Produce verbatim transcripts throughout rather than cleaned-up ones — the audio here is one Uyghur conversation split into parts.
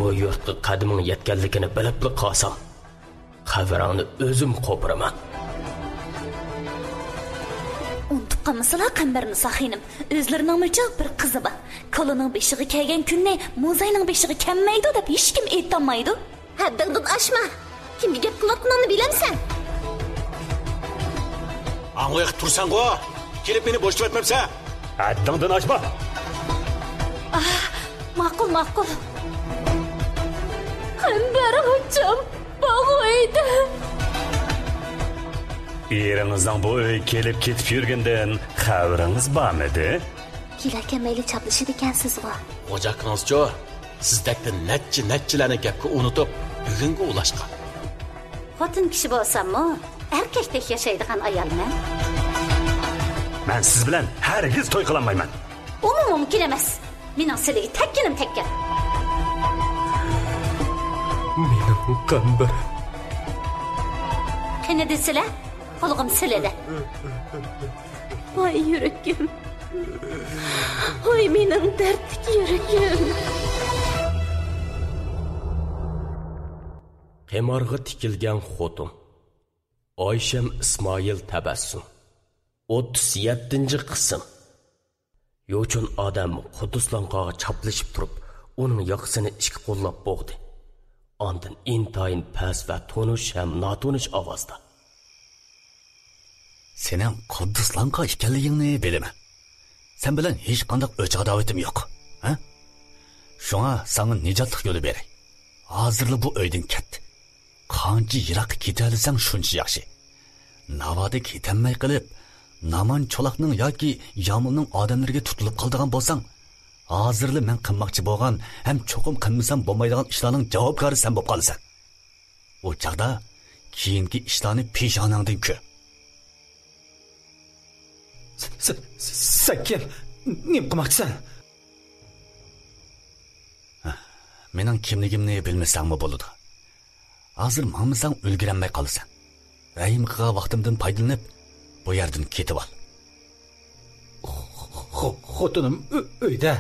بۇ يۇرتقا قەدىمىڭ يەتكەنلىكىنى بىلىپلا قالسام، قەبرەڭنى ئۆزۈم قوپۇرىمەن. ئۇنتۇپ قالمىسىلا، قەمبەرنىسا خېنىم، ئۆزلىرىنىڭمۇچۇ بىر قىزى بار. كالىنىڭ بېشىغا كەلگەن كۈننى موزاينىڭ بېشىغا كەلمەيدۇ دەپ ھېچكىم ئېيتالمايدۇ. ھەددىڭدىن ئاشما! كىمگە گەپ قىلىۋاتقىنىڭنى بىلەمسەن؟ ئاڭلىق تۇرساڭغۇ! كېلىپ مېنى بوشىتىۋەتمەمسەن! ھەددىڭدىن ئاشما! ئاھ، ماقۇل، ماقۇل. قەمبەر ئاچام، باغ ئۆيدە. ئېرىڭىزنىڭ بۇ ئۆيگە كېلىپ كېتىپ يۈرگىنىدىن خەۋىرىڭىز بارمىدى؟ كېلەركەن مەيلى چاپلىشىدىكەنسىزغۇ؟ خوجا ئاكىڭىزچۇ، سىزدەكتە نەچچە، نەچچىلەرنى گەپكە ئۇنتۇپ، بۈگۈنگە ئۇلاشقان. خوتۇن كىشى بولساممۇ، ئەركەكتەك ياشايدىغان ئايالمەن. مەن سىز بىلەن ھەرگىز توي قىلالمايمەن. ئۇمۇ مۇمكىن ئەمەس. مېنىڭ سىلىگە تەگكىنىم تەگكەن. مېنىڭ قەمبەر. قېنى دېسىلە، قۇلىقىم سىلىدى. ۋاي يۈرىكىم. ۋاي مېنىڭ دەردلىك يۈرىكىم. قىمارغا تىكىلگەن خوتۇن. ئايشەم ئىسمائىل تەبەسسۇم. ئوتتۇز يەتتىنچى قىسىم. يوچۇن ئادەم قۇددۇس لوڭقاغا چاپلىشىپ تۇرۇپ، ئۇنىڭ ياقىسىنى ئىككى قوللاپ بوغدى. ئاندىن ئىنتايىن پەس ۋە تونۇش ھەم ناتونۇش ئاۋازدا: سېنىڭ قۇددۇس لوڭقا ئىكەنلىكىڭنى بىلىمەن. سەن بىلەن ھېچقانداق ئۆچ-ئاداۋىتىم يوق. ھە؟ شۇڭا ساڭا نىجاتلىق يولى بېرەي. ھازىرلا بۇ ئۆيدىن كەت. قانچە يىراققا كېتەلىسەڭ، شۇنچە ياخشى. ناۋادا كېتەلمەي قېلىپ، نامان چولاقنىڭ ياكى يامۇلنىڭ ئادەملىرىگە تۇتۇلۇپ قالىدىغان بولساڭ، ھازىرلا مەن قىلماقچى بولغان ھەم چوقۇم قىلمىسام بولمايدىغان ئىشلارنىڭ جاۋابكارى سەن بولۇپ قالىسەن. ئۇ چاغدا كېيىنكى ئىشلارنى پېشانەڭدىن كۆر. س-، س-، سەن كىم؟ نېمە قىلماقچىسەن؟ مېنىڭ كىملىكىمنى بىلمىسەڭمۇ بولىدۇ. ھازىر ماڭمىساڭ ئۈلگۈرەلمەي قالىسەن. رەھىم قىلغان ۋاقتىمدىن پايدىلىنىپ، بۇ يەردىن كېتىۋال. خو-، خو-، خوتۇنۇم ئۆ-، ئۆيدە.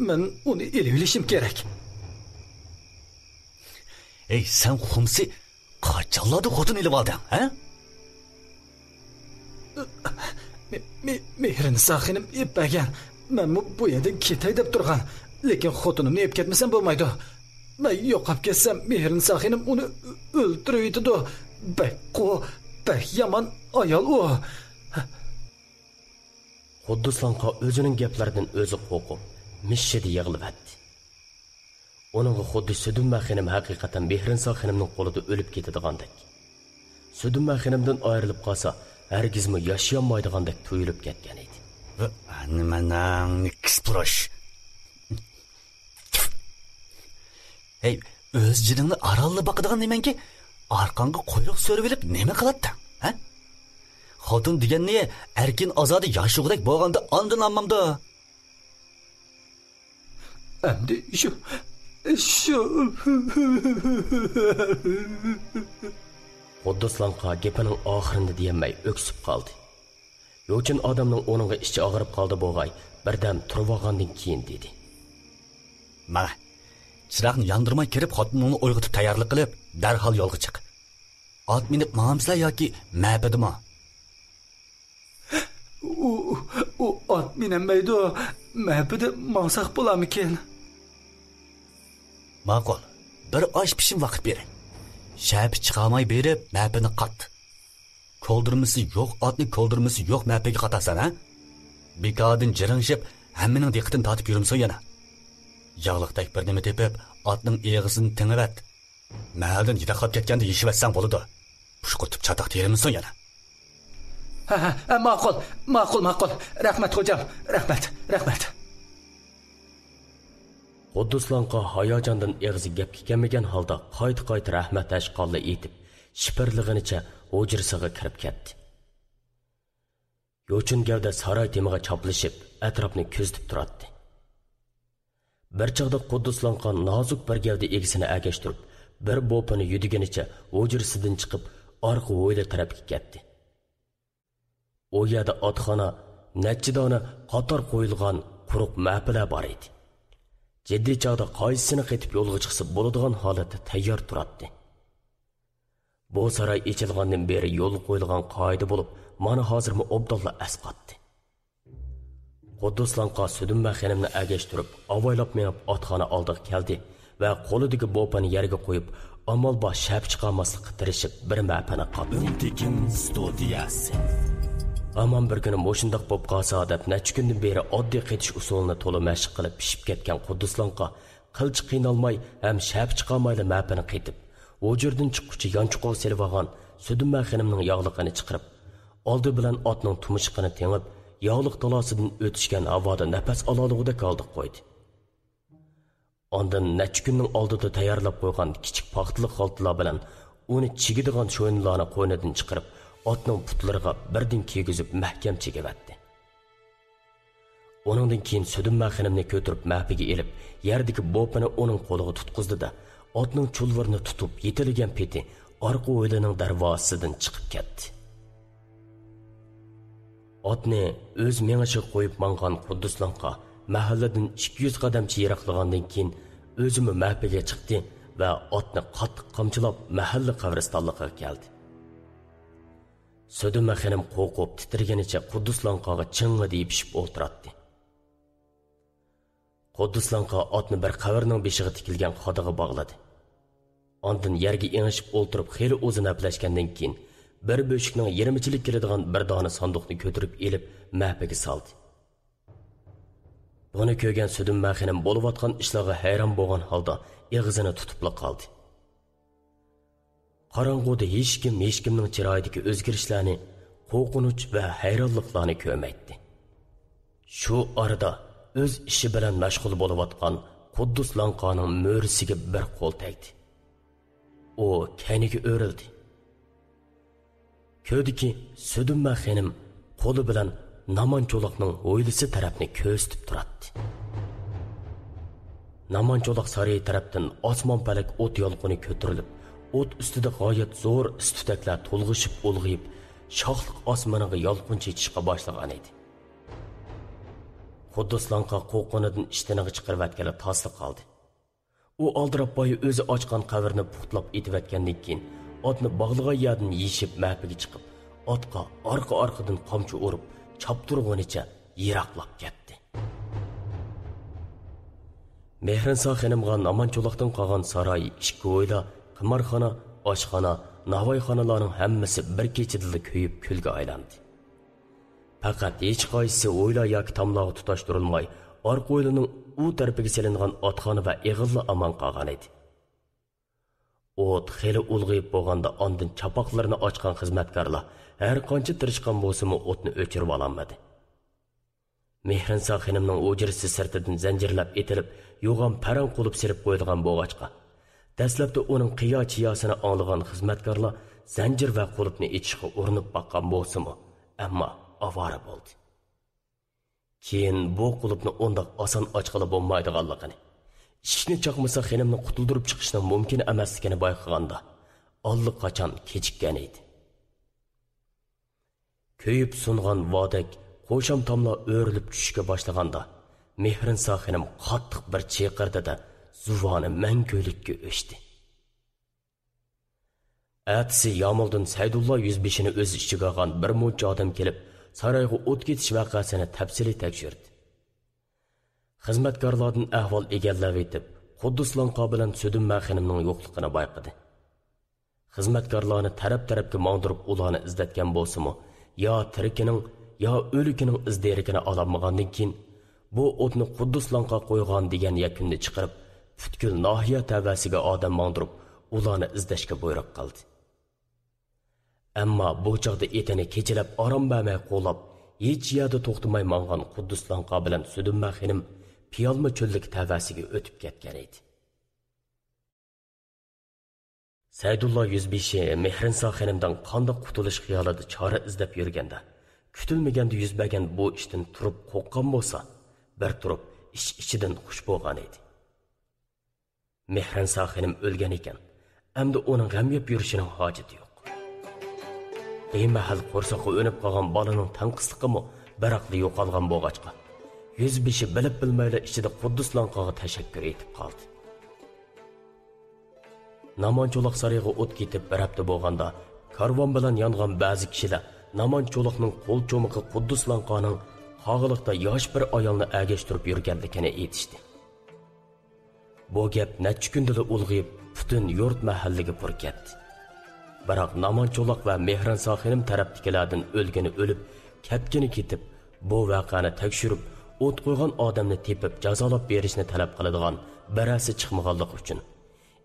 مەن ئۇنى ئېلىۋېلىشىم كېرەك. ئەي، سەن خۇمسى قاچانلاردا خوتۇن ئېلىۋالدىڭ، ھە؟ مې-، مې-، مېھرىنىسا خېنىم ئېلىپ بەرگەن. مەنمۇ بۇ يەردىن كېتەي دەپ تۇرغان. لېكىن خوتۇنۇمنى ئېلىپ كەتمىسەم بولمايدۇ. مەن يوقاپ كەتسەم، مېھرىنىسا خېنىم ئۇنى ئۆ-، ئۆلتۈرۈۋېتىدۇ. بەك قۇ، بەك يامان ئايال ئۇ. قۇددۇس لوڭقا ئۆزىنىڭ گەپلىرىدىن ئۆزى قورقۇپ، مىششىدە يىغلىۋەتتى. ئۇنىڭغا خۇددى سۈدۈممە خېنىم ھەقىقەتەن مېھرىنىسا خېنىمنىڭ قولىدا ئۆلۈپ كېتىدىغاندەك، سۈدۈممە خېنىمدىن ئايرىلىپ قالسا، ھەرگىزمۇ ياشىيالمايدىغاندەك تۇيۇلۇپ كەتكەن ئىدى. نېمە نېكىس پۇرۇش؟ ھەي، ئۆز جېنىڭنى ئارانلا باقىدىغان نېمەڭكى، ئارقاڭغا قۇيرۇق سۆرىۋېلىپ نېمە قىلاتتىڭ، ھە؟ خوتۇن دېگەننى ئەركىن ئازادە ياشىغۇدەك بولغاندا ئاندىن ئالمامدۇ؟ ئەمدى شۇ، شۇ. قۇددۇس لوڭقا گېپىنىڭ ئاخىرىنى دېيەلمەي ئۆكسۈپ قالدى. يوچۇن ئادەمنىڭ ئۇنىڭغا ئىچى ئاغرىپ قالدى بوغاي، بىردەم تۇرۇۋالغاندىن كېيىن دېدى: ماڭە، چىراغنى ياندۇرماي كىرىپ، خوتۇنۇڭنى ئويغىتىپ تەييارلىق قىلىپ، دەرھال يولغا چىق. ئات مىنىپ ماڭامسىلەر ياكى مەپىدىمۇ؟ ئۇ، ئۇ ئات مىنەلمەيدۇ. مەپىدە ماڭساق بولارمىكىن؟ ماقۇل. بىر ئاش پىشىم ۋاقىت بېرە. شەپە چىقارماي بېرىپ، مەپىنى قات. كولدۇرمىسى يوق ئاتنى كولدۇرمىسى يوق مەپىگە قاتارسەن، ھە؟ بىكاردىن جىرىڭشىپ، ھەممىنىڭ دىققىتىنى تارتىپ يۈرمىسۇن يەنە. ياغلىقتەك بىر نېمە تېپىپ، ئاتنىڭ ئېغىزىنى تېڭىۋەت. مەھەلدىن يىراقلاپ كەتكەندە يېشىۋەتسەڭ بولىدۇ. پۇشقۇرتۇپ چاتاق تېرىمىسۇن يەنە. ھە، ھە، ھە، ماقۇل، ماقۇل، ماقۇل. رەھمەت، خوجام، رەھمەت، رەھمەت. قۇددۇس لوڭقا ھاياجاندىن ئېغىزى گەپكە كەلمىگەن ھالدا قايتا-قايتا رەھمەت ھەشقاللا ئېيتىپ، شىپىرلىغىنىچە ھۇجرىسىغا كىرىپ كەتتى. يوچۇن گەۋدە ساراي تېمىغا چاپلىشىپ، ئەتراپنى كۆزىتىپ تۇراتتى. بىر چاغدا قۇددۇس لوڭقا نازۇك بىر گەۋدە ئىگىسىنى ئەگەشتۈرۈپ، بىر بوپىنى يۈدۈگىنىچە ھۇجرىسىدىن چىقىپ، ئارقا ھويلا تەرەپكە كەتتى. ئۇ يەردە ئاتخانا، نەچچە دانە قاتار قويۇلغان قۇرۇق مەپىلەر بار ئىدى. جىددىي چاغدا قايسىسىنى قېتىپ يولغا چىقسا بولىدىغان ھالەتتە تەييار تۇراتتى. بۇ ساراي ئېچىلغاندىن بېرى يولغا قويۇلغان قائىدە بولۇپ، مانا ھازىرمۇ ئوبدانلا ئەسقاتتى. قۇددۇس لوڭقا سۈدۈممە خېنىمنى ئەگەشتۈرۈپ، ئاۋايلاپ مېڭىپ ئاتخانا ئالدىغا كەلدى ۋە قولىدىكى بوپىنى يەرگە قويۇپ، ئامال بار شەپە چىقارماسلىققا تىرىشىپ، بىر مەپىنى قاتتى. ئۈنتېكىن ستۇدىيەسى. ھامان بىر كۈنى مۇشۇنداق بوپ قالسا دەپ، نەچچە كۈندىن بېرى ئاددىي قېتىش ئۇسۇلىنى تولا مەشىق قىلىپ پىشىپ كەتكەن قۇددۇس لوڭقا قىلچە قىينالماي ھەم شەپە چىقارمايلا مەپىنى قېتىپ، ھۇجرىدىن چىققۇچە يانچۇقىغا سېلىۋالغان سۈدۈممە خېنىمنىڭ ياغلىقىنى چىقىرىپ، ئالدى بىلەن ئاتنىڭ تۇمشۇقىنى تېڭىپ، ياغلىق تالاسىدىن ئۆتۈشكەن ھاۋادا نەپەس ئالالىغۇدەك ھالدا قويدى. ئاندىن نەچچە كۈننىڭ ئالدىدا تەييارلاپ قويغان كىچىك پاختىلىق خالتىلار بىلەن ئۇنى چىگىدىغان شوينىلارنى قوينىدىن چىقىرىپ، ئاتنىڭ پۇتلىرىغا بىردىن كىيگۈزۈپ مەھكەم چىگىۋەتتى. ئۇنىڭدىن كېيىن سۈدۈممە خېنىمنى كۆتۈرۈپ مەپىگە ئېلىپ، يەردىكى بوپىنى ئۇنىڭ قولىغا تۇتقۇزدى-دە، ئاتنىڭ چۇلۋۇرىنى تۇتۇپ يېتىلىگەن پېتى ئارقا ھويلىنىڭ دەرۋازىسىدىن چىقىپ كەتتى. ئاتنى ئۆز مېڭىشىغا قويۇپ ماڭغان قۇددۇس لوڭقا مەھەللىدىن ئىككى يۈز قەدەمچە يىراقلىغاندىن كېيىن، ئۆزىمۇ مەپىگە چىقتى ۋە ئاتنى قاتتىق قامچىلاپ، مەھەللە قەبرىستانلىقىغا كەلدى. سۆدۈمە خېنىم قورقۇپ، تىترىگىنىچە قۇددۇس لوڭقاغا چىڭڭىدە يېپىشىپ ئولتۇراتتى. قۇددۇس لوڭقا ئاتنى بىر قەبرىنىڭ بېشىغا تىكىلگەن خادىغا باغلىدى. ئاندىن يەرگە ئېڭىشىپ ئولتۇرۇپ، خېلى ئۇزۇن ھەپىلەشكەندىن كېيىن، بىر بۆشۈكنىڭ يېرىمىچىلىك كېلىدىغان بىر دانە ساندۇقنى كۆتۈرۈپ ئېلىپ، مەپىگە سالدى. بۇنى كۆرگەن سۆدۈمە خېنىم بولۇۋاتقان ئىشلارغا ھەيران بولغان ھالدا ئېغىزىنى تۇتۇپلا قالدى. قاراڭغۇدا ھېچكىم ھېچكىمنىڭ چىرايىدىكى ئۆزگىرىشلەرنى، قورقۇنچ ۋە ھەيرانلىقلارنى كۆرمەيتتى. شۇ ئارىدا ئۆز ئىشى بىلەن مەشغۇل بولۇۋاتقان قۇددۇس لوڭقانىڭ مۈرىسىگە بىر قول تەگدى. ئۇ كەينىگە ئۆرۈلدى. كۆردىكى، سۆدۈمە خېنىم قولى بىلەن نامان چولاقنىڭ ھويلىسى تەرەپنى كۆرسىتىپ تۇراتتى. نامان چولاق سارىيى تەرەپتىن ئاسمان پەلەك ئوت يالقۇنى كۆتۈرۈلۈپ، ئوت ئۈستىدە غايەت زور ئىس-تۈتەكلەر تولغىشىپ ئۇلغىيىپ، شاھلىق ئاسمىنىغا يالقۇن چېچىشقا باشلىغانىدى. قۇددۇس لوڭقا قورققىنىدىن ئىشتىنىغا چىقىرىۋەتكىلى تاسلا قالدى. ئۇ ئالدىراپ بايا ئۆزى ئاچقان قەبرىنى پۇختىلاپ ئېتىۋەتكەندىن كېيىن، ئاتنى باغلىغان يەردىن يېشىپ مەپىگە چىقىپ، ئاتقا ئارقا-ئارقىدىن قامچا ئۇرۇپ، چاپتۇرغىنىچە يىراقلاپ كەتتى. مېھرىنسا خېنىمغا نامان چولاقتىن قالغان ساراي، ئىككى ھويلا، قىمارخانا، ئاشخانا، ناۋايخانىلارنىڭ ھەممىسى بىر كېچىدىلا كۆيۈپ كۈلگە ئايلاندى. پەقەت ھېچقايسىسى ھويلا ياكى تاملارغا تۇتاشتۇرۇلماي، ئارقا ھويلىنىڭ ئۇ تەرىپىگە سېلىنغان ئاتخانا ۋە ئېغىللا ئامان قالغانىدى. ئوت خېلى ئۇلغىيىپ بولغاندا، ئاندىن چاپاقلىرىنى ئاچقان خىزمەتكارلار ھەر قانچە تىرىشقان بولسىمۇ، ئوتنى ئۆچۈرۈۋالالمىدى. مېھرىنسا خېنىمنىڭ ھۇجرىسى سىرتىدىن زەنجىرلەپ ئېتىلىپ، يوغان پەرەڭ قۇلۇپ سېلىپ قويۇلغان بولغاچقا، دەسلەپتە ئۇنىڭ قىيا-چىياسىنى ئاڭلىغان خىزمەتكارلار زەنجىر ۋە قۇلۇپنى ئېچىشقا ئۇرۇنۇپ باققان بولسىمۇ، ئەمما ئاۋارە بولدى. كېيىن بۇ قۇلۇپنى ئۇنداق ئاسان ئاچقىلى بولمايدىغانلىقىنى، ئىشىكنى چاقمىسا خېنىمنى قۇتۇلدۇرۇپ چىقىشنىڭ مۇمكىن ئەمەسلىكىنى بايقىغاندا، ئاللىقاچان كېچىككەن ئىدى. كۆيۈپ سۇنغان ۋادەك قوشام تاملار ئۆرۈلۈپ چۈشۈشكە باشلىغاندا، مېھرىنسا خېنىم قاتتىق بىر چىرقىرىدى-دە، زۇۋانى مەڭگۈلۈككە ئۆچتى. ئەتىسى يامۇلدىن سەيدۇللا يۈزبېشىنى ئۆز ئىچىگە ئالغان بىر مۇنچە ئادەم كېلىپ، سارايغا ئوت كېتىش ۋەقەسىنى تەپسىلىي تەكشۈردى. خىزمەتكارلاردىن ئەھۋال ئىگىلەۋېتىپ، قۇددۇس لوڭقا بىلەن سۆدۈمە خېنىمنىڭ يوقلۇقىنى بايقىدى. خىزمەتكارلارنى تەرەپ-تەرەپكە ماڭدۇرۇپ ئۇلارنى ئىزدەتكەن بولسىمۇ، يا تىرىكىنىڭ، يا ئۆلۈكىنىڭ ئىز-دېرىكىنى ئالالمىغاندىن كېيىن، بۇ ئوتنى قۇددۇس لوڭقا قويغان دېگەن يەكۈننى چىقىرىپ، پۈتكۈل ناھىيە تەۋەسىگە ئادەم ماڭدۇرۇپ، ئۇلارنى ئىزدەشكە بۇيرۇق قىلدى. ئەمما بۇ چاغدا ئېتىنى كېچىلەپ ئارام بەرمەي قوغلاپ، ھېچ يەردە توختىماي ماڭغان قۇددۇس لوڭقا بىلەن سۆدۈمە خېنىم پىيالما چۆللۈك تەۋەسىگە ئۆتۈپ كەتكەن ئىدى. سەيدۇللا يۈزبېشى مېھرىنسا خېنىمدىن قانداق قۇتۇلۇش خىيالىدا چارە ئىزدەپ يۈرگەندە، كۈتۈلمىگەندە يۈز بەرگەن بۇ ئىشتىن تۇرۇپ قورققان بولسا، بىر تۇرۇپ ئىچ-ئىچىدىن خۇش بولغان ئىدى. مېھرىنسا خېنىم ئۆلگەن ئىكەن، ئەمدى ئۇنىڭ غەم يەپ يۈرۈشىنىڭ ھاجىتى يوق. بىمەھەل قورساققا ئۈنۈپ قالغان بالىنىڭ تەڭقىسلىقىمۇ بىراقلا يوقالغان بولغاچقا، يۈزبېشى بىلىپ بىلمەيلا ئىچىدە قۇددۇس لاڭقاغا تەشەككۈر ئېيتىپ قالدى. نامان چولاق سارىيىغا ئوت كېتىپ بىر ھەپتە بولغاندا، كارۋان بىلەن يانغان بەزى كىشىلەر نامان چولاقنىڭ قول چومىقى قۇددۇس لاڭقانىڭ قاغىلىقتا ياش بىر ئايالنى ئەگەشتۈرۈپ يۈرگەنلىكىنى ئېيتىشتى. بۇ گەپ نەچچە كۈندىلا ئۇلغىيىپ، پۈتۈن يۇرت مەھەللىگە پۇر كەتتى. بىراق نامان چولاق ۋە مېھرىنسا خېنىم تەرەپتىكىلەردىن ئۆلگىنى ئۆلۈپ، كەتكىنى كېتىپ، بۇ ۋەقەنى تەكشۈرۈپ، ئوت قويغان ئادەمنى تېپىپ جازالاپ بېرىشنى تەلەپ قىلىدىغان بىرەرسى چىقمىغانلىقى ئۈچۈن،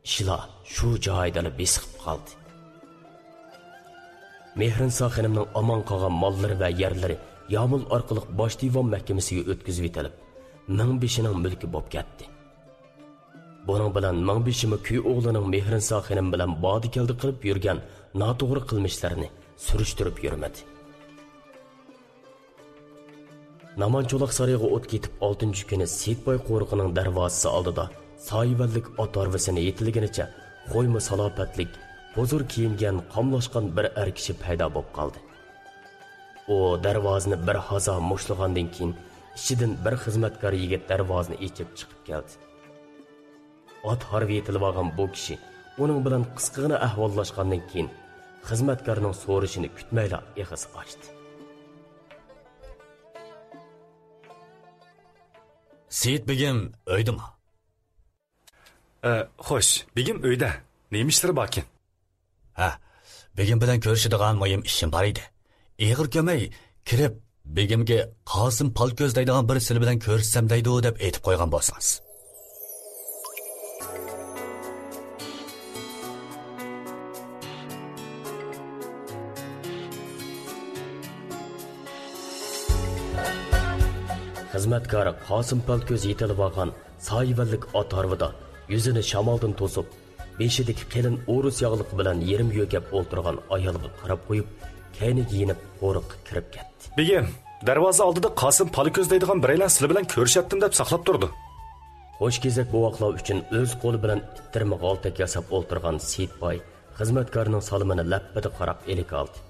ئىشلار شۇ جايىدىلا بېسىقىپ قالدى. مېھرىنسا خېنىمنىڭ ئامان قالغان ماللىرى ۋە يەرلىرى يامۇل ئارقىلىق باش دىۋان مەھكىمىسىگە ئۆتكۈزۈۋېتىلىپ، مىڭبېشىنىڭ مۈلكى بوپ كەتتى. بۇنىڭ بىلەن مىڭبېشىمۇ كۈيئوغلىنىڭ مېھرىنسا خېنىم بىلەن بادا-كەلدە قىلىپ يۈرگەن ناتوغرا قىلمىشلىرىنى سۈرۈشتۈرۈپ يۈرمىدى. نامان چولاق سارىيىغا ئوت كېتىپ، ئالتىنچى كۈنى سېيىتباي قورۇقىنىڭ دەرۋازىسى ئالدىدا سايىۋەنلىك ئات ھارۋىسىنى يېتىلىگىنىچە خويما سالاپەتلىك، پۇزۇر كىيىنگەن، قاملاشقان بىر ئەر كىشى پەيدا بولۇپ قالدى. ئۇ دەرۋازىنى بىر ھازا مۇشتلىغاندىن كېيىن، ئىچىدىن بىر خىزمەتكار يىگىت دەرۋازىنى ئېچىپ چىقىپ كەلدى. ئات ھارۋا يېتىلىۋالغان بۇ كىشى ئۇنىڭ بىلەن قىسقىغىنە ئەھۋاللاشقاندىن كېيىن، خىزمەتكارنىڭ سورىشىنى كۈتمەيلا ئېغىز ئاچتى. سېيىت بېگىم ئۆيدىمۇ؟ ئە، خوش، بېگىم ئۆيدە. نېمە ئىشلىرى باركىن؟ ھە، بېگىم بىلەن كۆرۈشىدىغان مۇھىم ئىشىم بار ئىدى. ئېغىر كۆرمەي، كىرىپ، بېگىمگە قاسىم پالكۆز دەيدىغان بىرى سىلى بىلەن كۆرۈشسەم دەيدۇ دەپ ئېيتىپ قويغان بولسىڭىز. خىزمەتكار قاسىم پالكۆز يېتىلىۋالغان سايىۋەنلىك ئات ھارۋىدا يۈزىنى شامالدىن توسۇپ، بېشىدىكى قېلىن ئورۇس ياغلىقى بىلەن يېرىم يۆگەپ ئولتۇرغان ئايالغا قاراپ قويۇپ، كەينىگە يېنىپ قورۇققا كىرىپ كەتتى. بېگىم، دەرۋازا ئالدىدا قاسىم پالكۆز دەيدىغان بىرەيلەن سىلى بىلەن كۆرۈشەتتىم دەپ ساقلاپ تۇرىدۇ. خوش كېزەك بوۋاقلار ئۈچۈن ئۆز قولى بىلەن ئىتتىرما غالتەك ياساپ ئولتۇرغان سېيىتباي خىزمەتكارنىڭ سالىمىنى لەپپىدە قاراپ ئىلىك ئالدى.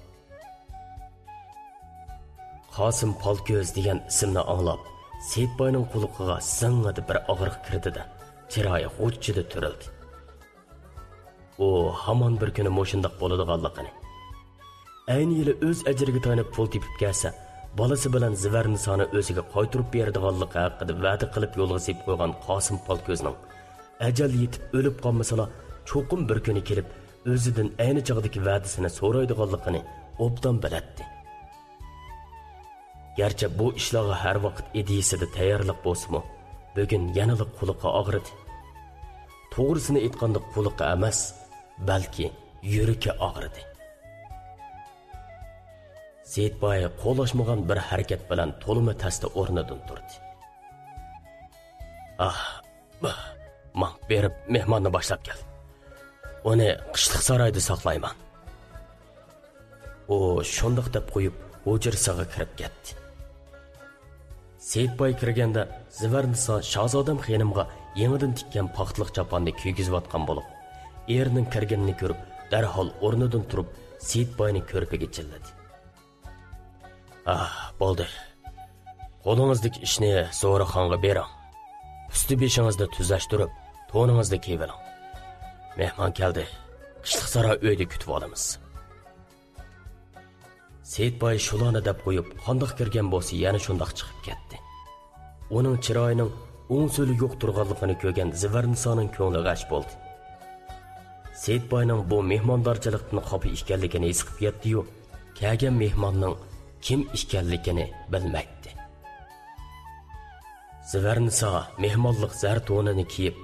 قاسىم پالكۆز دېگەن ئىسىمنى ئاڭلاپ، سېيىتباينىڭ قۇلىقىغا زىڭڭىدە بىر ئاغرىق كىردى-دە، چىرايى غۇچچىدە تۈرۈلدى. ئۇ ھامان بىر كۈنى مۇشۇنداق بولىدىغانلىقىنى، ئەينى يىلى ئۆز ئەجرىگە تايىنىپ پۇل تېپىپ كەلسە، بالىسى بىلەن زىۋەرنىسانى ئۆزىگە قايتۇرۇپ بېرىدىغانلىقى ھەققىدە ۋەدە قىلىپ يولغا سېلىپ قويغان قاسىم پالكۆزنىڭ ئەجەل يېتىپ ئۆلۈپ قالمىسىلا، چوقۇم بىر كۈنى كېلىپ، ئۆزىدىن ئەينى چاغدىكى ۋەدىسىنى سورايدىغانلىقىنى ئوبدان بىلەتتى. گەرچە بۇ ئىشلارغا ھەر ۋاقىت ئىدىيىسىدە تەييارلىق بولسىمۇ، بۈگۈن يەنىلا قۇلىقى ئاغرىدى. توغرىسىنى ئېيتقاندا، قۇلىقى ئەمەس، بەلكى يۈرىكى ئاغرىدى. سېيىتباي قولاشمىغان بىر ھەرىكەت بىلەن تولىمۇ تەستە ئورنىدىن تۇردى. ئاھ، ئاھ، ماڭ، بېرىپ مېھماننى باشلاپ كەل. ئۇنى قىشلىق سارايدا ساقلايمەن. ئۇ شۇنداق دەپ قويۇپ، ھۇجرىسىغا كىرىپ كەتتى. سېيىتباي كىرگەندە، زىۋەرنىسا شازادەم خېنىمغا يېڭىدىن تىككەن پاختىلىق چاپاننى كىيگۈزۈۋاتقان بولۇپ، ئېرىنىڭ كىرگىنىنى كۆرۈپ، دەرھال ئورنىدىن تۇرۇپ، سېيىتباينى كۆرپىگە جىللىدى. ئاھ، بولدى. قولىڭىزدىكى ئىشنى زورىخانغا بېرىڭ. ئۈستى بېشىڭىزنى تۈزەشتۈرۈپ، تونىڭىزنى كىيىۋېلىڭ. مېھمان كەلدى. قىشلىق ساراي ئۆيدە كۈتۈۋالىمىز. سېيىتباي شۇلارنى دەپ قويۇپ، قانداق كىرگەن بولسا، يەنە شۇنداق چىقىپ كەتتى. ئۇنىڭ چىرايىنىڭ ئوڭ-سولى يوق تۇرغانلىقىنى كۆرگەن زىۋەرنىسانىڭ كۆڭلى غەش بولدى. سېيىتباينىڭ بۇ مېھماندارچىلىقتىن خاپا ئىكەنلىكىنى ھېس قىلىپ يەتتى-يۇ، كەلگەن مېھماننىڭ كىم ئىكەنلىكىنى بىلمەيتتى. زىۋەرنىسا مېھمانلىق زەر تونىنى كىيىپ،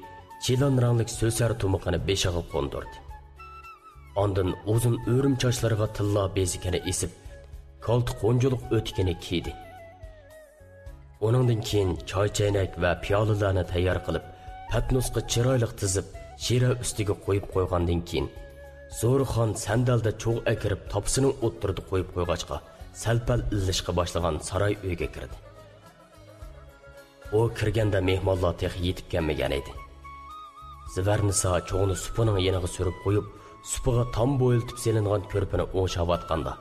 چىلان رەڭلىك سۆسەر تۇمىقىنى بېشىغا قوندۇردى. ئاندىن ئۇزۇن ئۆرۈم چاچلىرىغا تىللا بېزىكىنى ئېسىپ، كالتا قونجۇلۇق ئۆتۈكىنى كىيدى. ئۇنىڭدىن كېيىن چاي چەينەك ۋە پىيالىلەرنى تەييار قىلىپ، پەتنۇسقا چىرايلىق تىزىپ، شىرە ئۈستىگە قويۇپ قويغاندىن كېيىن، زورىخان سەندەلدە چوغ ئەكىرىپ، تاپىسىنىڭ ئوتتۇرىدا قويۇپ قويغاچقا، سەل-پەل ئىللىشقا باشلىغان ساراي ئۆيگە كىردى. ئۇ كىرگەندە مېھمانلار تېخى يېتىپ كەلمىگەن ئىدى. زىۋەرنىسا چوغنى سۇپىنىڭ يېنىغا سۈرۈپ قويۇپ، سۇپىغا تام بويىلىتىپ سېلىنغان كۆرپىنى ئوڭشاۋاتقاندا،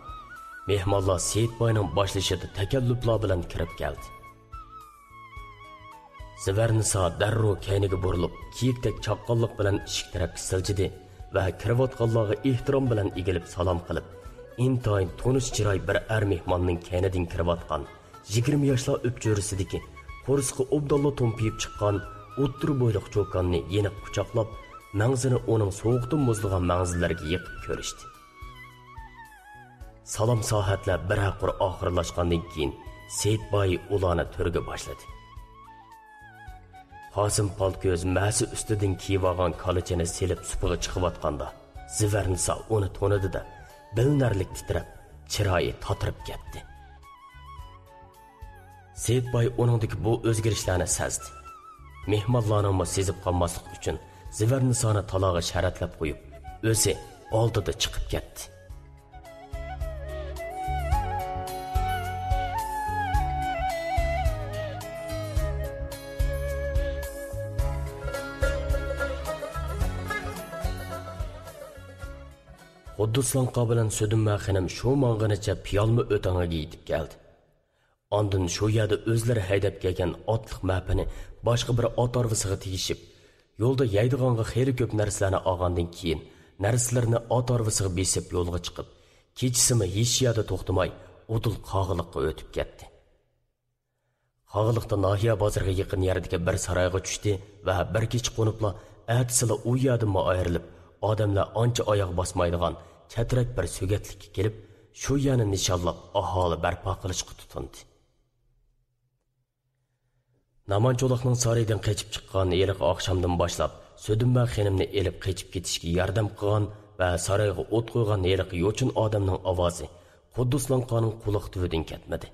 مېھمانلار سېيىتباينىڭ باشلىشىدا تەكەللۇپلار بىلەن كىرىپ كەلدى. زىۋەرنىسا دەررۇ كەينىگە بۇرۇلۇپ، كىيىكتەك چاققانلىق بىلەن ئىشىك تەرەپكە سىلجىدى ۋە كىرىۋاتقانلارغا ئېھتىرام بىلەن ئېگىلىپ سالام قىلىپ، ئىنتايىن تونۇش چىراي بىر ئەر مېھماننىڭ كەينىدىن كىرىۋاتقان يىگىرمە ياشلار ئۆپچۆرىسىدىكى، قورسىقى ئوبدانلا تومپىيىپ چىققان ئوتتۇرا بويلۇق چوكاننى يېنىق قۇچاقلاپ، مەڭزىنى ئۇنىڭ سوغۇقتىن مۇزلىغان مەڭزىلىرىگە يېقىپ كۆرۈشتى. سالام ساھەتلەر بىرەر قۇر ئاخىرلاشقاندىن كېيىن، سېيىت باي ئۇلارنى تۆرگە باشلىدى. قاسىم پالتكۆز مەسە ئۈستىدىن كىيىۋالغان كالىچىنى سېلىپ سۇپىغا چىقىۋاتقاندا، زىۋەرنىسا ئۇنى تونۇدى-دە، بىلىنەرلىك تىترەپ، چىرايى تاتىرىپ كەتتى. سېيىت باي ئۇنىڭدىكى بۇ ئۆزگىرىشلەرنى سەزدى. مېھمانلارنىڭمۇ سېزىپ قالماسلىقى ئۈچۈن، زىۋەرنىسانى تالاغا شەرەتلەپ قويۇپ، ئۆزى ئالدىدا چىقىپ كەتتى. قۇددۇس لاڭقا بىلەن سۆدۈنمە خېنىم شۇ ماڭغىنىچە پىيالما ئۆتەڭگە يېتىپ كەلدى. ئاندىن شۇ يەردە ئۆزلىرى ھەيدەپ كەلگەن ئاتلىق مەپىنى باشقا بىر ئات ھارۋىسىغا تېگىشىپ، يولدا يەيدىغانغا خېلى كۆپ نەرسىلەرنى ئالغاندىن كېيىن، نەرسىلىرىنى ئات ھارۋىسىغا بېسىپ يولغا چىقىپ، كېچىسىمۇ ھېچ يەردە توختىماي، ئۇدۇل قاغىلىققا ئۆتۈپ كەتتى. قاغىلىقتا ناھىيە بازىرىغا يېقىن يەردىكى بىر سارايغا چۈشتى ۋە بىر كېچە قونۇپلا، ئەتىسىلا ئۇ يەردىنمۇ ئايرىلىپ، ئادەملەر ئانچە ئاياغ باسمايدىغان چەترەك بىر سۆگەتلىككە كېلىپ، شۇ يەرنى نىشانلاپ ئاھالە بەرپا قىلىشقا تۇتۇندى. نامان چولاقنىڭ سارىيىدىن قېچىپ چىققان ھېلىقى ئاخشامدىن باشلاپ، سۆدۈنمە خېنىمنى ئېلىپ قېچىپ كېتىشكە ياردەم قىلغان ۋە سارايغا ئوت قويغان ھېلىقى يوچۇن ئادەمنىڭ ئاۋازى قۇددۇس لاڭقانىڭ قۇلاق تۈۋىدىن كەتمىدى.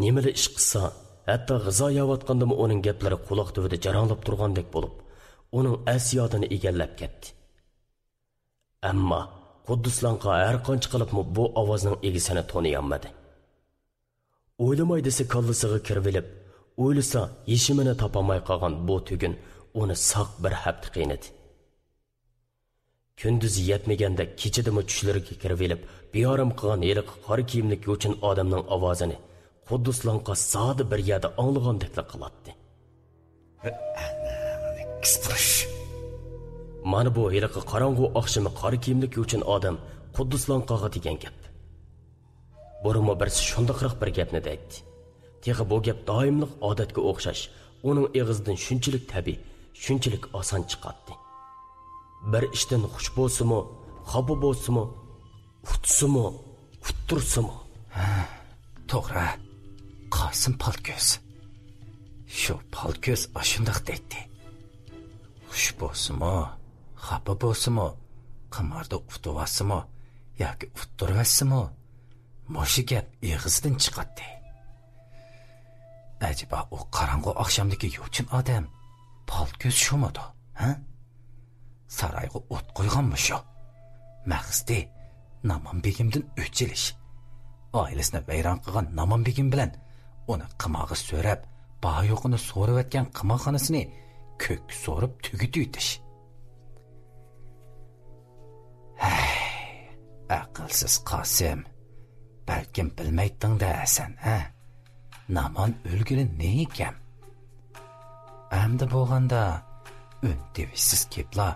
نېمىلا ئىش قىلسا، ھەتتا غىزا يەۋاتقاندىمۇ ئۇنىڭ گەپلىرى قۇلاق تۈۋىدە جاراڭلاپ تۇرغاندەك بولۇپ، ئۇنىڭ ئەس-يادىنى ئىگىلەپ كەتتى. ئەمما قۇددۇس لاڭقا ھەر قانچە قىلىپمۇ بۇ ئاۋازنىڭ ئىگىسىنى تونۇيالمىدى. ئويلىماي دېسە كاللىسىغا كىرىۋېلىپ، ئويلىسا يېشىمىنى تاپالماي قالغان بۇ تۈگۈن ئۇنى ساق بىر ھەپتە قىينىدى. كۈندۈزى يەتمىگەندەك كېچىدىمۇ چۈشلىرىگە كىرىۋېلىپ، بىئارام قىلغان ھېلىقى قارا كىيىملىك يوچۇن ئادەمنىڭ ئاۋازىنى قۇددۇس لاڭقا زادى بىر يەردە ئاڭلىغاندەكلا قىلاتتى. ئەنە، كىسپۇرۇش. مانا بۇ ھېلىقى قاراڭغۇ ئاخشىمى قارا كىيىملىك يوچۇن ئادەم قۇددۇس لاڭقاغا دېگەن گەپ. بۇرۇنمۇ بىرسى شۇنداقراق بىر گەپنى دەيتتى. تېخى بۇ گەپ دائىملىق ئادەتكە ئوخشاش، ئۇنىڭ ئېغىزىدىن شۇنچىلىك تەبىئىي، شۇنچىلىك ئاسان چىقاتتى. بىر ئىشتىن خۇش بولسىمۇ، خاپا بولسىمۇ، ئۇتسىمۇ، ئۇتتۇرسىمۇ. ھە، توغرا. قاسىم پالكۆز. شۇ پالكۆز ئاشۇنداق دەيتتى. خۇش بولسىمۇ، خاپا بولسىمۇ، قىماردا ئۇتۇۋالسىمۇ ياكى ئۇتتۇرۇۋەتسىمۇ، مۇشۇ گەپ ئېغىزدىن چىقاتتى. ئەجەبا ئۇ قاراڭغۇ ئاخشامدىكى يوچۇن ئادەم پالكۆز شۇمىدۇ، ھە؟ سارايغا ئوت قويغانمۇ شۇ؟ مەقسىتى نامان بېگىمدىن ئۆچ ئېلىش. ئائىلىسىنى ۋەيران قىلغان نامان بېگىم بىلەن ئۇنى قىمارغا سۆرەپ، باھا يوقىنى سورىۋەتكەن قىمارخانىسىنى كۆككە سورۇپ تۈگىتىۋېتىش. ھەي، ئەقىلسىز قاسىم، بەلكىم بىلمەيتتىڭ-دە سەن، ھە؟ نامان ئۆلگىلى نېيىكەم؟ ئەمدى بولغاندا ئۈن تىۋىشسىز كېپىلا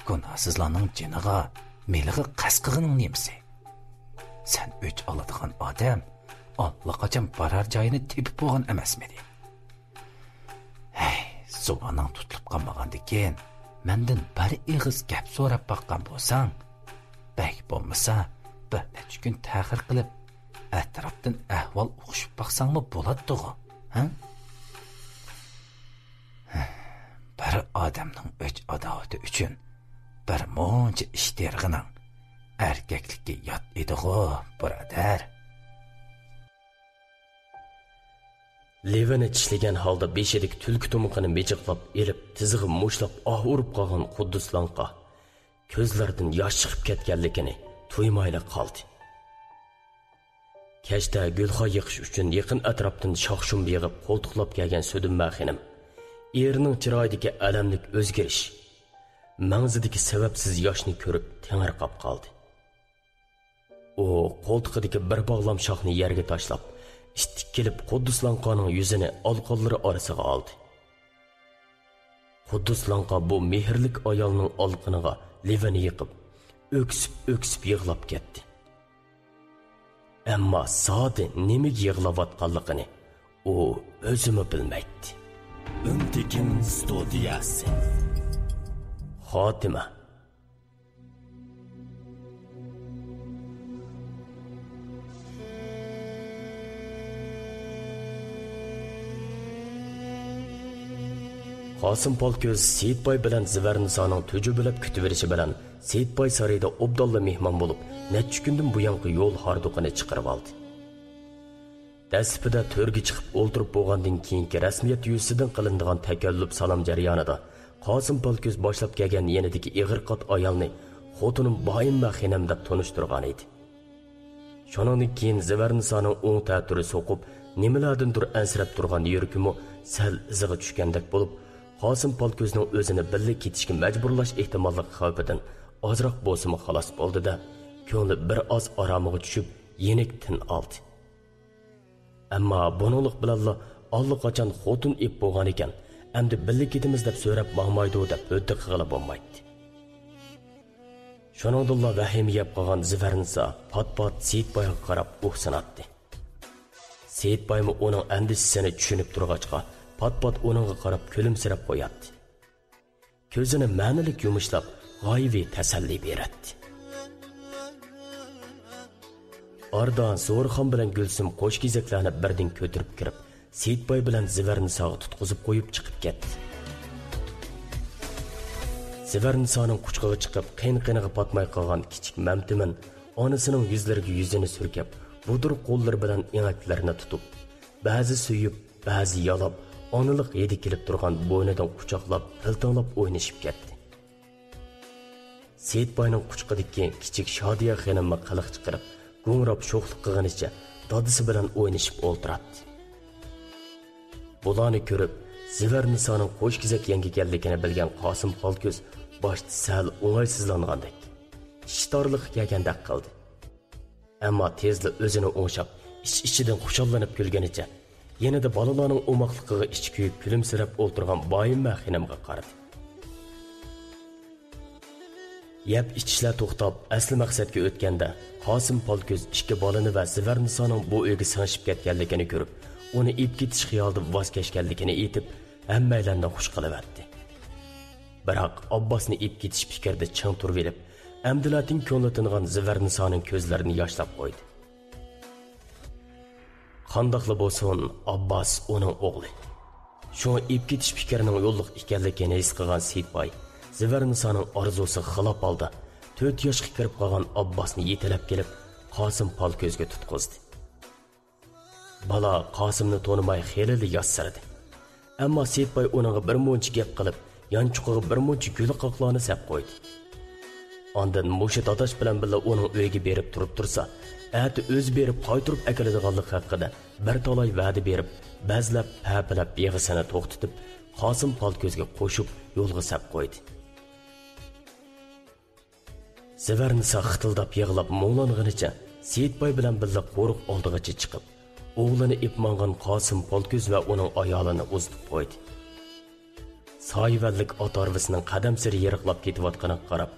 گۇناھسىزلارنىڭ جېنىغا، مېلىغا قەست قىلغىنىڭ نېمىسى؟ سەن ئۆچ ئالىدىغان ئادەم ئاللىقاچان بارار جايىنى تېپىپ بولغان ئەمەسمىدى؟ ھەي، زۇۋانىڭ تۇتۇلۇپ قالمىغاندىكىن، مەندىن بىر ئېغىز گەپ سوراپ باققان بولساڭ، بەك بولمىسا بىر نەچچە كۈن تەخىر قىلىپ، ئەتراپتىن ئەھۋال ئۇقۇشۇپ باقساڭمۇ بولاتتىغۇ، ھە؟ بىر ئادەمنىڭ ئۆچ-ئاداۋىتى ئۈچۈن بىر مۇنچە ئىش تېرىغىنىڭ ئەركەكلىككە يات ئىدىغۇ، بۇرادەر. لېۋىنى چىشلىگەن ھالدا بېشىدىكى تۈلكە تۇمىقىنى مىجىقلاپ ئېلىپ، تىزىغا مۇشتلاپ ئاھ ئۇرۇپ قالغان قۇددۇس لاڭقا كۆزلىرىدىن ياش چىقىپ كەتكەنلىكىنى تۇيمايلا قالدى. كەچتە گۈلخان يېقىش ئۈچۈن يېقىن ئەتراپتىن شاخشۇم يىغىپ قولتۇقلاپ كەلگەن سۆدۈنمە خېنىم ئېرىنىڭ چىرايىدىكى ئەلەملىك ئۆزگىرىش، مەڭزىدىكى سەۋەبسىز ياشنى كۆرۈپ تېڭىرقاپ قالدى. ئۇ قولتۇقىدىكى بىر باغلام شاخنى يەرگە تاشلاپ، تىتىك كېلىپ قۇددۇس لاڭقانىڭ يۈزىنى ئالىقانلىرى ئارىسىغا ئالدى. قۇددۇس لاڭقا بۇ مېھىرلىك ئايالنىڭ ئالىقىنىغا لېۋىنى يېقىپ، ئۆكسۈپ-ئۆكسۈپ يىغلاپ كەتتى. ئەمما زادى نېمىگە يىغلاۋاتقانلىقىنى ئۇ ئۆزىمۇ بىلمەيتتى. ئۈنتىكىن ستۇدىيەسى. خاتىمە. قاسىم پالكۆز سېيىتباي بىلەن زىۋەرنىسانىڭ تۈجۈبىلەپ كۈتۈۋېلىشى بىلەن سېيىتباي سارىيىدا ئوبدانلا مېھمان بولۇپ، نەچچە كۈندىن بۇيانقى يول ھاردۇقىنى چىقىرىۋالدى. دەسلىپىدە تۆرگە چىقىپ ئولتۇرۇپ بولغاندىن كېيىنكى رەسمىيەت يۈزىسىدىن قىلىنىدىغان تەكەللۇپ سالام جەريانىدا قاسىم پالكۆز باشلاپ كەلگەن يېنىدىكى ئېغىر قات ئايالنى خوتۇنۇم بايىممە خېنىم دەپ تونۇشتۇرغان ئىدى. شۇنىڭدىن كېيىن زىۋەرنىسانىڭ ئوڭ تەتۈرى سوقۇپ، نېمىلەردىندۇر ئەنسىرەپ تۇرغان يۈرىكىمۇ سەل ئىزىغا چۈشكەندەك بولۇپ، قاسىم پالكۆزنىڭ ئۆزىنى بىللە كېتىشكە مەجبۇرلاش ئېھتىماللىقى خەۋپىدىن ئازراق بولسىمۇ خالاس بولدى-دە، كۆڭلى بىر ئاز ئارامىغا چۈشۈپ، يېنىك تىن ئالدى. ئەمما بۇنىڭلىق بىلەنلا ئاللىقاچان خوتۇن ئېپ بولغان ئىكەن، ئەمدى بىللە كېتىمىز دەپ سۆرەپ ماڭمايدۇ دەپ ھۆددە قىلغىلى بولمايتتى. شۇنىڭدىنلا ۋەھىمە يەپ قالغان زىۋەرنىسا پات-پات سېيىتبايغا قاراپ ئۇھسىناتتى. سېيىتبايمۇ ئۇنىڭ ئەندىشىسىنى چۈشىنىپ تۇرغاچقا، پات-پات ئۇنىڭغا قاراپ كۈلۈمسىرەپ قوياتتى. كۆزىنى مەنىلىك يۇمۇشلاپ، غايىۋى تەسەللى بېرەتتى. ئارىدا زورىخان بىلەن گۈلسۈم قوش كېزەكلەرنى بىردىن كۆتۈرۈپ كىرىپ، سېيىتباي بىلەن زىۋەرنىساغا تۇتقۇزۇپ قويۇپ چىقىپ كەتتى. زىۋەرنىسانىڭ قۇچىقىغا چىقىپ، قېن-قېنىغا پاتماي قالغان كىچىك مەمتىمىن ئانىسىنىڭ يۈزلىرىگە يۈزىنى سۈركەپ، بۇدۇر قوللىرى بىلەن ئېڭەكلىرىنى تۇتۇپ، بەزى سۆيۈپ، بەزى يالاپ، ئانىلىق ھىدى كېلىپ تۇرغان بوينىدىن قۇچاقلاپ، پىلتىڭلاپ ئوينىشىپ كەتتى. سېيىتباينىڭ قۇچىقىدىكى كىچىك شادىيە خېنىممۇ قىلىق چىقىرىپ، گۇڭراپ شوخلۇق قىلغىنىچە دادىسى بىلەن ئوينىشىپ ئولتۇراتتى. بۇلارنى كۆرۈپ، زىۋەرنىسانىڭ قوش كېزەك يەڭگىگەنلىكىنى بىلگەن قاسىم پالكۆز باشتا سەل ئوڭايسىزلانغاندەك، ئىچى تارلىققا كەلگەندەك قىلدى. ئەمما تېزلا ئۆزىنى ئوڭشاپ، ئىچ-ئىچىدىن خۇشاللىنىپ كۈلگىنىچە، يېنىدا بالىلارنىڭ ئوماقلىقىغا ئىچى كۆيۈپ كۈلۈمسىرەپ ئولتۇرغان بايىممە خېنىمغا قارىدى. يەپ ئىچىشلەر توختاپ، ئەسلى مەقسەتكە ئۆتكەندە، قاسىم پالكۆز ئىككى بالىنى ۋە زىۋەرنىسانىڭ بۇ ئۆيگە سىڭىشىپ كەتكەنلىكىنى كۆرۈپ، ئۇنى ئېپ كېتىش خىيالىدىن ۋاز كەچكەنلىكىنى ئېيتىپ، ھەممەيلەننى خۇش قىلىۋەتتى. بىراق ئابباسنى ئېپ كېتىش پىكرىدە چىڭ تۇرۇۋېلىپ، ئەمدىلەتىن كۆڭلى تىنغان زىۋەرنىسانىڭ كۆزلىرىنى ياشلاپ قويدى. قانداقلا بولسۇن، ئابباس ئۇنىڭ ئوغلى. شۇڭا ئېپ كېتىش پىكرىنىڭ يوللۇق ئىكەنلىكىنى ھېس قىلغان سېيىتباي زىۋەرنىسانىڭ ئارزۇسىغا خىلاپ ھالدا تۆت ياشقا كىرىپ قالغان ئابباسنى يېتىلەپ كېلىپ، قاسىم پالكۆزگە تۇتقۇزدى. بالا قاسىمنى تونۇماي خېلىلا ياتسىرىدى. ئەمما سېيىتباي ئۇنىڭغا بىر مۇنچە گەپ قىلىپ، يانچۇقىغا بىر مۇنچە گۈلقاقلارنى سەپ قويدى. ئاندىن مۇشۇ داداش بىلەن بىللە ئۇنىڭ ئۆيىگە بېرىپ تۇرۇپ تۇرسا، ئەتە ئۆزى بېرىپ قايتۇرۇپ ئەكېلىدىغانلىقى ھەققىدە بىر تالاي ۋەدە بېرىپ، بەزلەپ، پەپىلەپ يىغىسىنى توختىتىپ، قاسىم پالكۆزگە قوشۇپ يولغا سەپ قويدى. زىۋەرنىسا خىتىلداپ يىغلاپ مۇڭلانغىنىچە سېيىتباي بىلەن بىللە قورۇق ئالدىغىچە چىقىپ، ئوغلىنى ئېپ ماڭغان قاسىم پالكۆز ۋە ئۇنىڭ ئايالىنى ئۇزىتىپ قويدى. سايىۋەنلىك ئات ھارۋىسىنىڭ قەدەمسېرى يىراقلاپ كېتىۋاتقىنىغا قاراپ،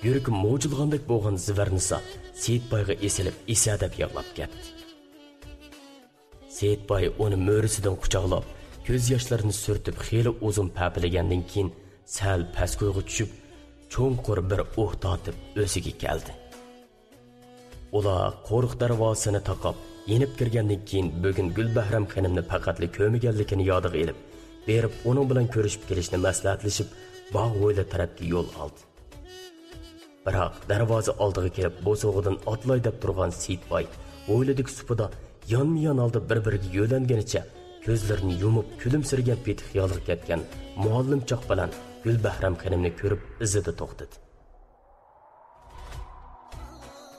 يۈرىكى موجۇلغاندەك بولغان زىۋەرنىسا سېيىتبايغا ئېسىلىپ، ئېسەدەپ يىغلاپ كەتتى. سېيىتباي ئۇنى مۈرىسىدىن قۇچاقلاپ، كۆز ياشلىرىنى سۈرتۈپ، خېلى ئۇزۇن پەپىلىگەندىن كېيىن، سەل پەسكويغا چۈشۈپ، چوڭقۇر بىر ئۇھ تارتىپ، ئۆزىگە كەلدى. ئۇلار قورۇق دەرۋازىسىنى تاقاپ، يېنىپ كىرگەندىن كېيىن، بۈگۈن گۈلبەھرەم خېنىمنى پەقەتلا كۆرمىگەنلىكىنى يادىغا ئېلىپ، بېرىپ ئۇنىڭ بىلەن كۆرۈشۈپ كېلىشنى مەسلىھەتلىشىپ، باغ ھويلا تەرەپكە يول ئالدى. بىراق دەرۋازا ئالدىغا كېلىپ، بوسۇغىدىن ئاتلاي دەپ تۇرغان سېيىتباي ھويلىدىكى سۇپىدا يانمۇيان ھالدا بىر-بىرىگە يۆلەنگىنىچە كۆزلىرىنى يۇمۇپ، كۈلۈمسىرىگەن پېتى خىيالغا كەتكەن مۇئەللىمچاق بىلەن گۈلبەھرەم خېنىمنى كۆرۈپ، ئىزىدا توختىدى.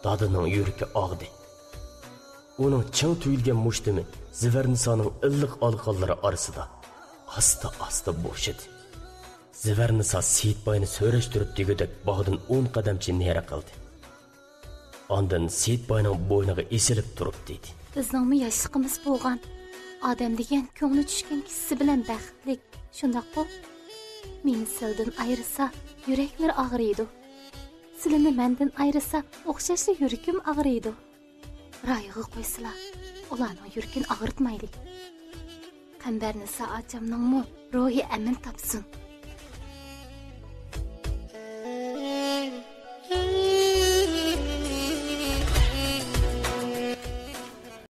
دادىنىڭ يۈرىكى ئاغدى. ئۇنىڭ چىڭ تۈگۈلگەن مۇشتۇمى زىۋەرنىسانىڭ ئىللىق ئالىقانلىرى ئارىسىدا ئاستا-ئاستا بوشىدى. زىۋەرنىسا سېيىتباينى سۆرەشتۈرۈپ دېگۈدەك باغدىن ئون قەدەمچە نېرى قىلدى. ئاندىن سېيىتباينىڭ بوينىغا ئېسىلىپ تۇرۇپ دېدى: بىزنىڭمۇ ياشلىقىمىز بولغان. ئادەم دېگەن كۆڭلى چۈشكەن كىشىسى بىلەن بەختلىك، شۇنداققۇ؟ مېنى سىلىدىن ئايرىسا، يۈرەكلىرى ئاغرىيدۇ. سىلىنى مەندىن ئايرىسا، ئوخشاشلا يۈرىكىم ئاغرىيدۇ. رايىغا قويسىلا، ئۇلارنىڭ يۈرىكىنى ئاغرىتمايلى. قەمبەرنىسا ئاچامنىڭمۇ روھى ئەمىن تاپسۇن.